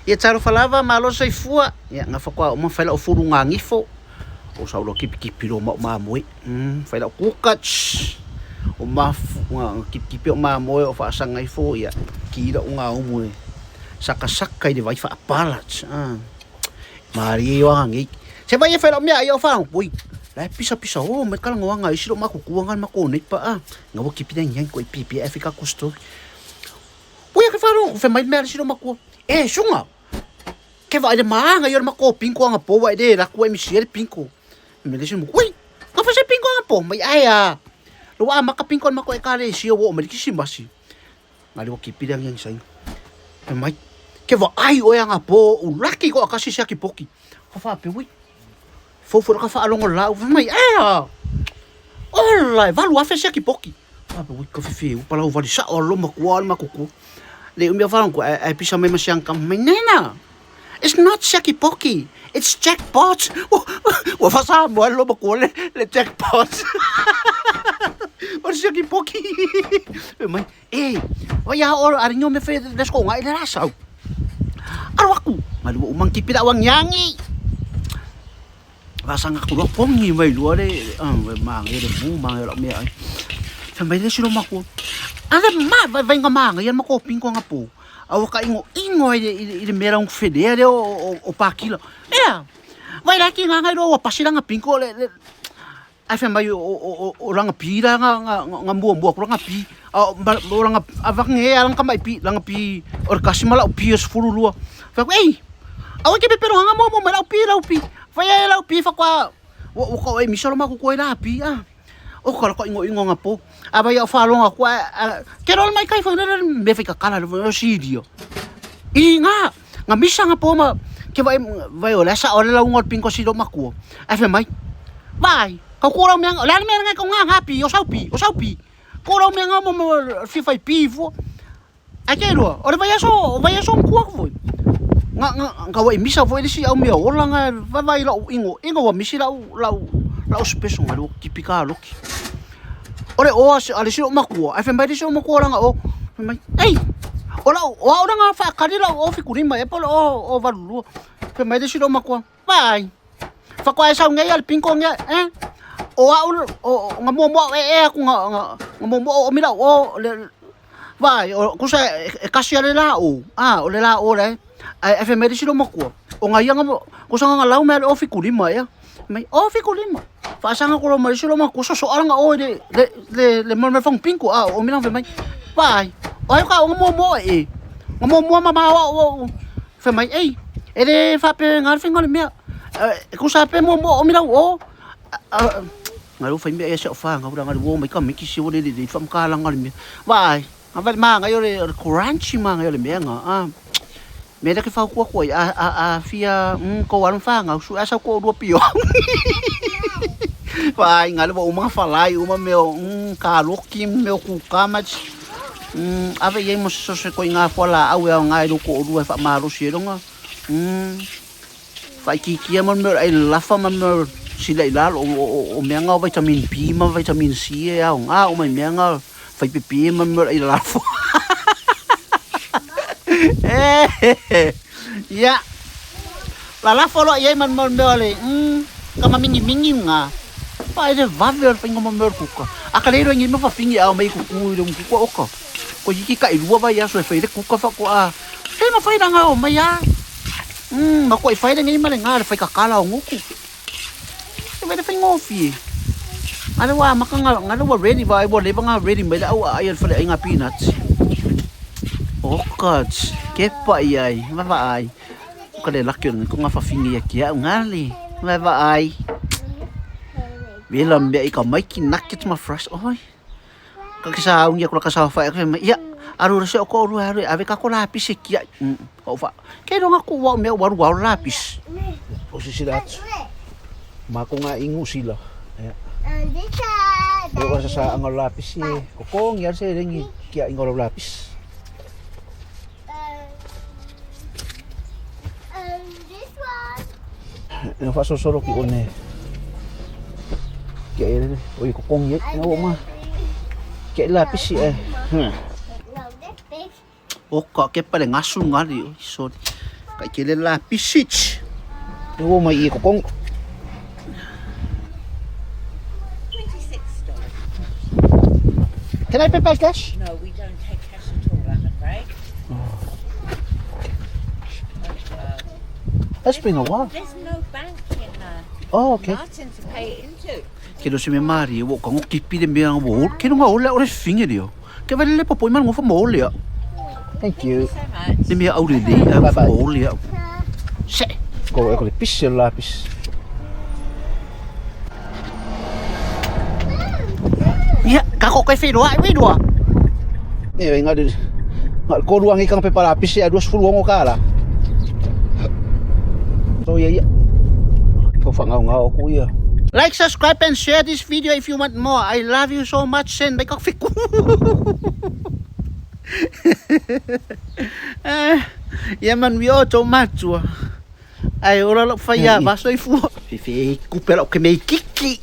Ia talofa lava, malo le soifua. Ia gafa koa uma fai lau fulu gagifo. O sau loa kipikipiro ma o mamoe. Fai lau kuka. O mafu kipikipiro o mamoe o faasaga ifo ia ki lau gaumu e sakasaka i le vai faapala. Malie o aga nei. Se vai e fai lau mea ai o whanau pui. La e pisa pisa o mai kala ngoanga isi lo makuku anga ma ko nei pa a. Nga wo kipi nei ngai ko i pipi e fika ko story. Ui ke whanau fe mai mea isi lo makua. E sunga. Ke vai le maanga i o le mako pinko anga po wa e le ku e misi le pinko. Me le mo ui. Nga fa se pinko anga po mai ai a. Lo wa maka pinko mako e kare si o me kisi masi. Nga le wo kipi le ngai sai. Fe mai ke va ai o anga po u laki ko akasi sia ki poki. Ka fa pe ui. Fofo ka fa alongo la u mai e a. Ola, valu afe sia ki poki. Fa pe ui ka fifi u palau vali sa o lo makua al makuku. Le umia fa ko e pisa mai masiang kam mai nena. It's not Shaki Poki. It's jackpot. Ua fa sa mo lo makua le le jackpot. O Shaki Poki. Mai e o ia o ari no me fe le sko ngai le rasau. Aru aku. Ngalu o mang kipi la wang yangi. Vasanga ku loa pongi mai lua le maangai le mu maangai lau mea ai. Fai mai le silo makua. Ale ma vai vai nga maangai ma ko pinko nga po. Aua ka ingo ingo ai i le mea laung fedea le o pakila. Ea. Vai la ki nga ngai loa pasi langa pinko le ai fai mai o langa pi la nga nga nga mua mua ku langa pi. O langa avang e langa kamai pi langa pi o le kasi ma lau pi o sefulu lua. Fai ku ei. Aua ke pepero hanga mua mua mai lau pi lau pi. Fai ai lau pi fa kwa o ka e misalo ma ku koe la pi a. O ka ka ingo ingo nga po. A vai o whalonga ku a ke rol mai kai fa ne me fai ka kala le sidio. I nga nga misa nga po ma ke vai vai o la sa o le lau ngol pinko si do makua. A fe mai. Vai, ka ku rau mea la mea nga ko nga nga pi o sau pi o sau pi. Ko rau mea nga mo mo fi fai pi fu. Ai ke rua, o le vaiaso, o vaiaso kua foi. Nga nga nga wa misa foi le si au mea ola nga vai vai lau ingo, ingo wa misi lau lau lau special nga lo kipika loki. Ore o a le si o makua, ai fe mai le si o makua langa o. Fai mai, ei. O lau o au nga fa kari lau o fikurima e polo o o valulua. Fai mai le si o makua. Vai. Fa koa e sau ngai al pinko ngai eh. O au o nga mua mua e e aku nga nga nga mua mua o mila o le vai o kusa e kasi ale la o. Ah, o le la o le. Ai e fe mai le si o makua. O nga ia nga kusa nga lau me o fikurima ia. Mai o fikurima. Faasanga ko mai si o makua so so ala nga o le le le le mo me fong pinko a o mila fe mai. Vai. O ai ka o nga mua mua e. Nga mua mua ma ma o o fe mai ei. E le fa pe nga le finga le mea. E kusa pe mua mua o mila o. Nga lo fai mea e se o fa nga ura nga le wo mai ka miki si o le le le fa mka la nga le mea. Vai. Nga vai ma nga yo le crunchy ma nga yo le mea nga. Ah. Me le ke fa kua kua a a a fia ko walu fa nga su asa ko rua pio. Vai nga le wo uma falai uma meo ka loki meo ku kama ave ye mo so se ko nga fo la au e nga ro ko rua fa ma ro si ro nga. Fa ki ki mo me ai lafa ma me si le la o o mea nga vitamin B ma vitamin C e au nga o mai mea nga fai pipi ma me ai lafa. Eh. Ya. La la folo ye man man me ole. Ka ma mingi mingi nga. Pa e vave o whainga ma me kuka. A ka leiro ngi ma fa fingi au mai kuku i le kuka oka. Ko hiki ka i rua vai aso e whai le kuka fa ko a. Te ma whai ranga o mai a. Ma ko i whai le ngi ma le ngā le whai kakala o nguku. E whai le whai ngofi e. Ngā le wā maka ngā, ngā le wā ready vai wā leva ngā ready mai le au a ai al whale ai ngā peanuts. O God, ke pa i ai, va va ai. Ka le laki o ko ngā whawhingi e ki au ngā le, va va ai. Vela mea i ka maiki nuggets ma fresh, oi. Ka ke sa au ngia kula ka sa whai, ka mai, ia, aru rese o ko uru aru, ave ka ko lapis e ki ai. O wha, ke ronga ko wau mea waru wau lapis. O sisi atu. Ma ko ngā ingu sila. Ia. O sa sa anga lapis e. Ko ko ngia se rengi ki a ingo lapis. This one. E fa so soro ki one. Ki e o i ko kongi e nga o ma. Ki lapis e. No, this big. O ka ke pale ngasu ngari, sorry. Ka le lapisi. Ua mai i kokongo. $26. Can I pay by cash? No, we don't take cash at all, I'm afraid. That's been a while. There's no bank in Oh, okay. Martin to pay it into. Ke no se me mari wo ka ngo kipi le mea wo ke no ole ole finge dio. Ke vele le popo man ngo fa mo le. Thank you. So much. Le mea aure le a fa mo le. Se. Ko e ko le pisse la pisse. Ia, ka ko kai whenua, ai whenua. E, ngā re, ngā ko ruangi kanga pepa la pisse a 26 kāla. So ia ia. Ko whangau ngā o ku ia. Like, subscribe and share this video if you want more. I love you so much. Send my coffee. Ia man o tō matua. Ai ora lo whai a vaso i fua. Fifi kupe lo ke mei kiki.